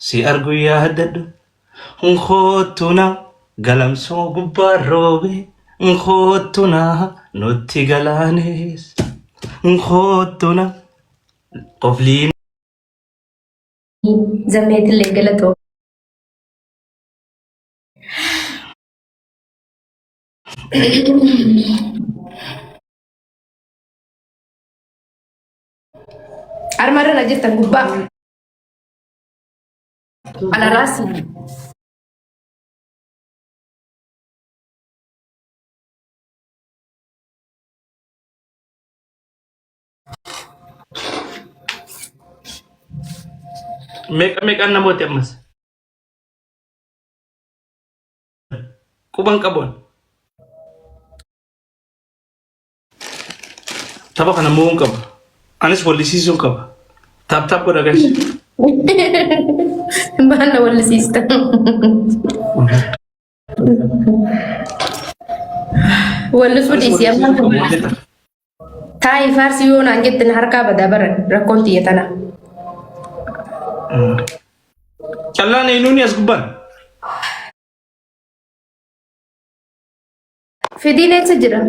Si argu yaadadhu. Nkoottuna galamsoo gubbaa roobe. Nkoottuna nutti galaanes. Nkoottuna qofliin. Zammeetillee galatoo. Armarra na jirtan gubbaa. Alaraasi. Meeqa meeqaan namooti ammas? Quban qabuun. Tapha kana mo'uun qaba. Anis wallisiisuun qaba. Taap taap godha guys. Baala wallisiista. Wallisuu Anis dhiisii amma wallisiisuun qaba. Wallita. Taa'i faarsi yoo naan jette na harkaa badaa baran rakkoon tiyya tana. Callaan eenyuuni as gubbaan? Fidiin eessa jira?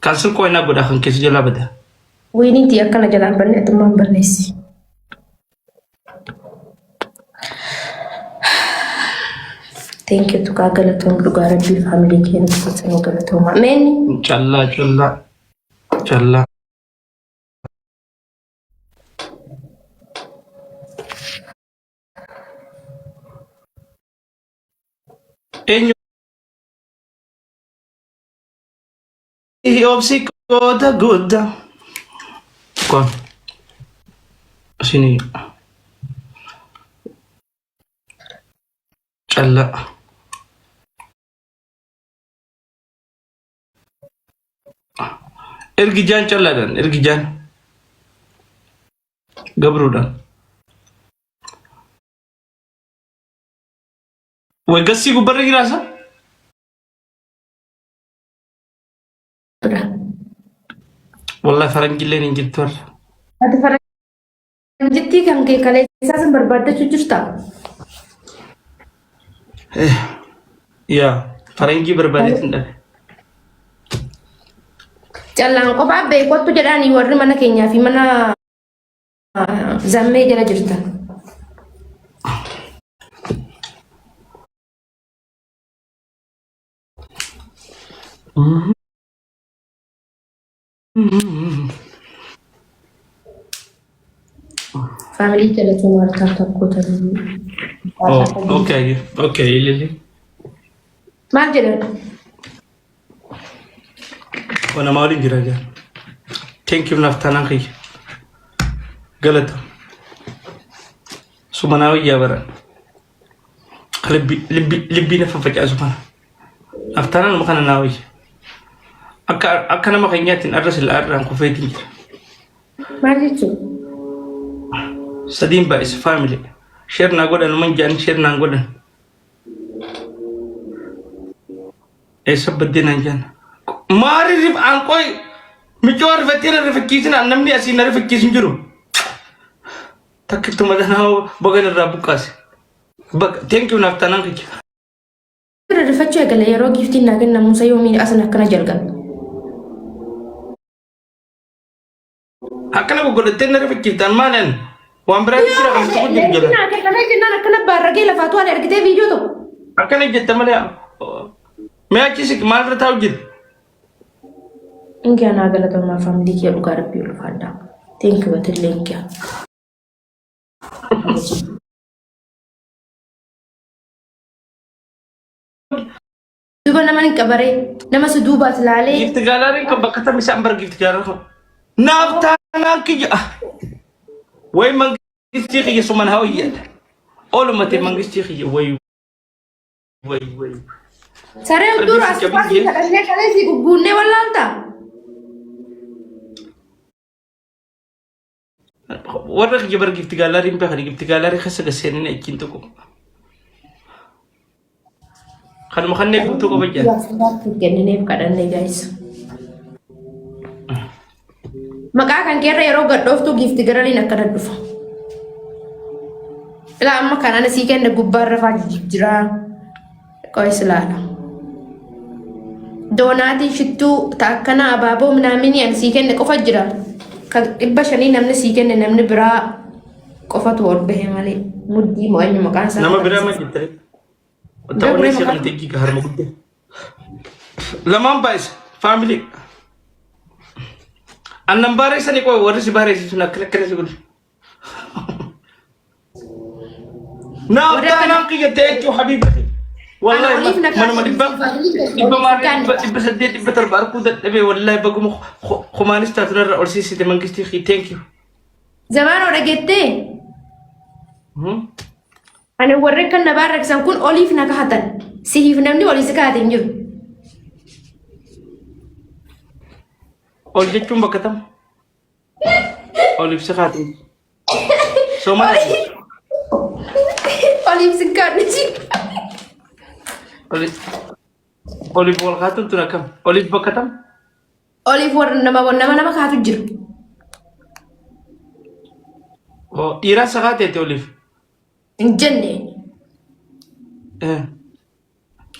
Kan silkoo innaa godha kan keessa jalaa bada. Wayiniin tiyya akkana jalaan banne atummaan balleessi. Thank you tuqaa galatoom dhugaa rabbii faamilii keenya keessanuu galatooma. Meenni Callaa callaa callaa. Eenyu obsi qooda guddaa. Kun isinii callaa. Ergi jaan callaadhaan ergi jaan gabruudhaan. Way gassii gubbarra jiraasa? Bira. Wallahi faranjilleen hin jirtu har'a. Ati faranjittii kan kee kaleessaa san barbaaddachuu jirta? Yaa faranjii barbaadeetiin dhabe. Callaan kophaa beekottu jedhaanii warri mana keenyaa fi mana zammee jala jirtan. Faamilii jalatti maal taata gootanii. Oh, okay, okay, Lili. Maal jedhan? Waa namaa waliin jira jaa. Thank you naaf taanaan kiyya. Galata. Sumanaa wayyaa bara. Libbi libbi libbii na faffacaasu kana. Naaf taanaan nama kana naa wayya. Akka akka nama keenyaatiin arra sila arraan kufeetiin jira. Maal jechuun? Sadiin baay'isa family. Share naa godhan man jedhan share naan godhan. Eessa baddee naan jedhan. Maali rif aan qoy micoo rifattee na rifachiisin aan namni asii na rifachiisu hin jiru. Takkittuma tanaa bagan irraa buqqaase. Bakka thank you naaf taanaan kiyya. Rifachuu eegale yeroo giiftiin naa kennamu isa yoomii asin akkana jalqabe. Akkana goggodhattee na rifachiiftaan maalan waan biraatti jira kan tokko jiru jala. Naa kennamee jennaan akkana baarragee lafaa tu'an argitee viidiyoo tokko. Akkana jette malee mee achi siq maalirra taa'u jira. Ingiyaa naa galatoomaa faamilii kee dhugaa rabbii ulfaadhaa. Thank you atillee ingiyaa. Duuba nama hin qabaree nama si duubaas laalee Giifti gaalaariin kan bakka tam isaan bara giifti gaalaarii kan. Naaf taanaan kiyya. Way mangistii kiyya suman haa hojjedha. Oolumate mangistii kiyya way way way. Saree Qalbii dura si as cabin baasii jee. kadhannee kalee si gugguunnee wallaalta. Warra kiyya bara giifti gaalaariin beekan giifti gaalaarii keessa gaseenin achiin tokko. Kanuma kanneen guutuu qaba jaan. Kennineef kadhannee gaayis. Maqaa kan keerra yeroo gadhooftuu giifti garaliin akkana dhufa. Ilaa amma kan ani sii kenne gubbaarra faa jijjiiraa. Qo'is ilaala. Doonaatii shittuu ta akkana abaaboo minaaminii ani sii kenne qofa jira. Kan 500 namni sii kenne namni biraa qofatu ol bahe malee. Muddii moo eenyu maqaan isaa? Nama biraa maal jettee? Taphanni si kan ta'e harma guddaa. Lamaan baay'isa. Faamilii. Annan baareessanii qofa warri si baareessisu akkana akkana si godhu. Naaf Warri akka- taanaan kiyya ta'e habiibi. Wallahi Ana oliif na manuma dhibba kaasee dhibba maal 800 700 arguu dadhabee wallahi baguma kumaanis taatu narra ol siisite mangistii kiyya thank you. Zamaanoo dhageettee? Ani warri akka na baarraksan kun oliif na kahatan. Sihiif namni olii si kahate hin jiru. Ol jechuun bakka tam? Oliif si kaate. Soomana. Oliif si kaadhe ji. Oliif oliif wal kaatuun tun akkam? Oliif bakka tam? Oliif warra nama nama nama kaatu jira. Oo dhiiraa si kaateeti oliif. Hin jenne.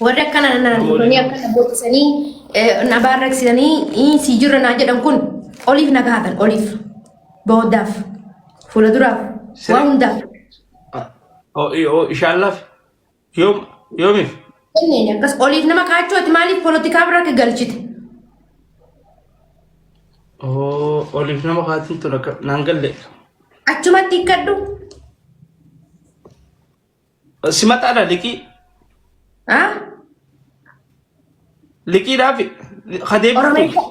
Warri akkana na dhufanii akkana booqisanii na baarraksisanii si jirra naa jedhan kun oliif na kaatan oliif boodaaf fuula duraaf waan hundaaf. Ishaallaaf yoom yoomiif? Jenneen akkas oliif nama kaachuu ati maaliif polotikaa bira akka galchite? Oo oliif nama kaatiin tun akka naan galle. Achumatti hiikkadhu. Si maxaadha liqii. Ah? Liqiidhaaf kadeebiftu. Oromeessa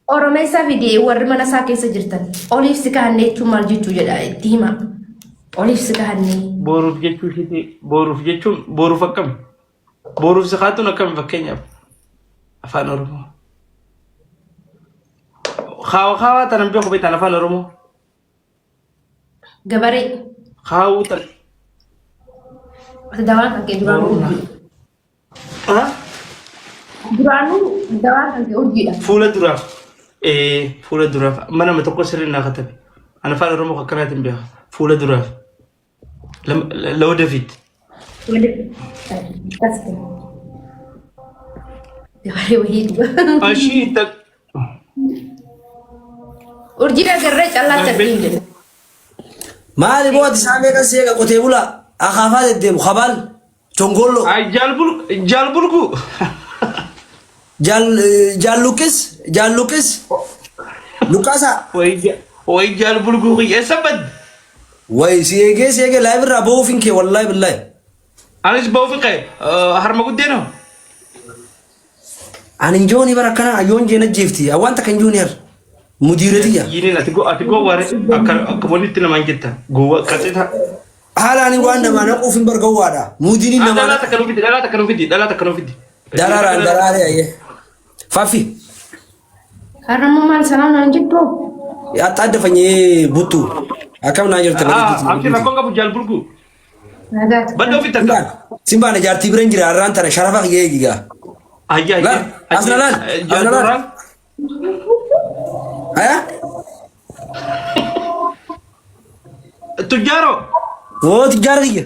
Oromeessaa fidi warri mana isaa keessa jirtan. Oliif si kaa'annee jechuun maal jechuu jedha itti hima. Oliif si kaa'annee. Boruuf jechuu isheeti. Boruuf jechuun boruuf akkami? Boruuf si kaatuun akkami fakkeenyaaf? Afaan Oromoo. Kaawa kaawaa tanan beeku beektan afaan Oromoo. Gabaree. Kaawuu tan. Ati dawaan kan kee duraanuu urjiidha. Ah? Duraanuu dawaan kan kee urjiidha. Fuula duraaf. Fuula duraaf. Amma nama tokko sirrii naa katabe. Ani afaan Oromoo akkanaatiin beeka. Fuula duraaf. ለወደፊት Gabaree wayii dhuga. እሺ Urjiidha garree callaatti arginu jedhe. Maali boo ati isaa meeqan si eega qotee bulaa akaafaa deddeemu kabaal chongolloo አይ ጃልቡልጉ jaal jaalluqqis jaalluqqis luqqaasaa ወይ ወይ ጃልቡልጉ የሰበድ Way si eegee si eegee live irraa ba'uuf hin kee wallahi billahi. Anis ba'uuf hin ka'e harma guddee noo. Ani hin jooni bara akkana yoon jeen ajjeefti waan takka hin jooni har mudiira tiyya. Yiniin ati go ati gowwaare akka akka walitti namaan jetta gowwa qaxita. Haala ani waan namaa naquuf hin bar gowwaadha. Mudiin namaa Dhalaa takka nuu fidi dhalaa takka nuu fidi dhalaa takka nuu fidi. Daraaraan daraaree ayyee. Faffi. Har'ammoo maal salaam naan jettu? Axxaaddafanyee buttu. Akkam naa jirta bareedduuti. Abshir rakkoon qabu jaal bulgu. Nagaatti. Badda ofitti akka. Simbaan jaartii bira hin jira har'aan tana sharafa kiyya eegigaa. Ayya ayya. Laal, as na laal, as na laal. Aya? Tujjaaroo. Woo tujjaara kiyya.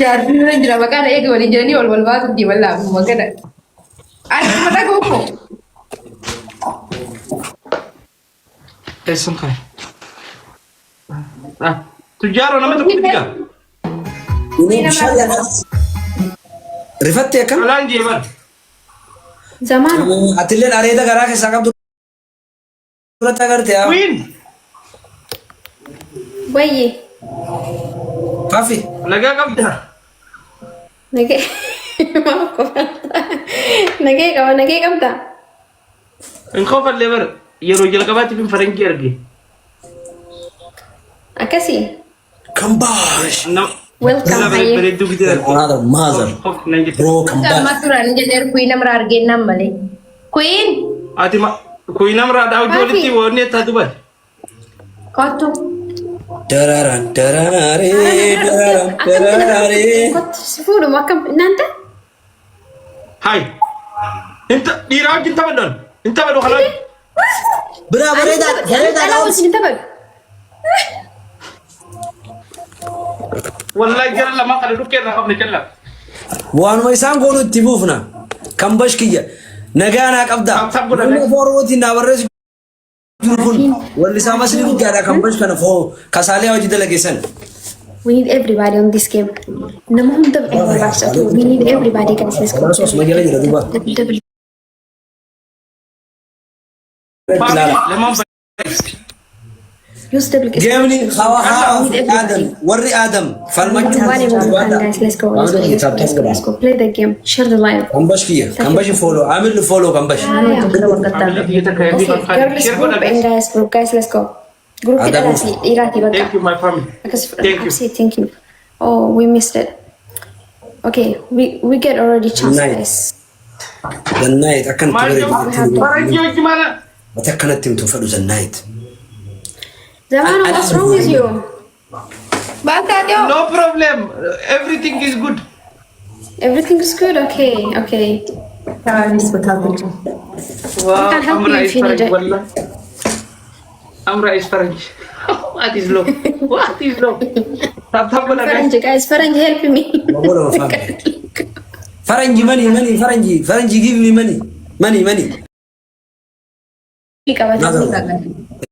Jaartiin irra jira maqaan eega waliin jiranii ol wal baasuuf deeman laafuma kana. Ani kuma dhaga'u koo. Eessan ka'e? Tujjaaroo nama tokko fidi gaa. Inni bishaan Rifattee akkam? Alaan jeeban. Zamaana. Atilleen areeda garaa keessaa qabdu irratti agarte yaa. Queen. Wayye. Fafi. Nagaa qabda. Nagee. Maaf qofalta. Nagee qaba nagee qabda. Hin kofallee bara yeroo jalqabaatiif hin faranjii arge. Akkasii. Kambaash. Welcome Nama hayyee. bareedduu gidee arge. Another mother. Kof nan jette. Bro come Amma back. duraan jedheer kuyi namra argennaan malee. Kuyiin Ati ma kuyi namraa dhaa hojii walitti wanni ettaa dubar. kottu. Dararaan daraaree dararaan daraaree. Kottu si fuudhumu akkam naanta? Hai. Inta dhiiraa wajjin taphadhan. Hin taphadhu kanaan. Biraa bareedaa bareedaa Dhalaa wajjin hin taphadhu. Wallahi jara lamaa kana dhukkee irraa qabne callaa. Waanuma isaan goonu itti buufna. Kan bash kiyya. Nagaa naa qabda. Tap tap godha Namni guys. afaan Oromootiin naa barreessu jiru kun wallisaa masli guddaadha kan bash kana foo kasaalee hojii dalageessan. We need everybody on this game. Nama hunda barbaachisa. We need everybody, guys. Let's go. Osuma jala jira duuba. Double, double. Family lamaan. Use double. Geemni hawa hawa Adam warri Adam falmachuu One one one, guys. Let's go. Let's go. Let's go. Let's go. Let's go. Play the game. Share the live. Kan bash kiyya kan bash follow amil follow kan bash. Family kiyya takka hedduu Okay, kan girls share group godha and guys. guys group. Guys, let's go. Group Adam. dhalaati dhiiraati bakka. Thank you, my family. Akkas Thank you. Absi, thank you. Oh, we missed it. Okay, we get already chance, Nice. guys. Zannaayit akkanatti Maal bareedu. faranjii hojii maala? Ati akkanatti himtu fedhu Zannaayit. Zamano, what's wrong with you? Baataatee. No problem. Everything is good. Everything is good. Okay. Wow, can help you Amra if is you need Faranj it. wallah. Amra is Faranj. What is love? What is love? Tap tap godha guys. Faranji, guys, Faranji, help me. Faranji money money faranji faranji give me money money money. Qabata.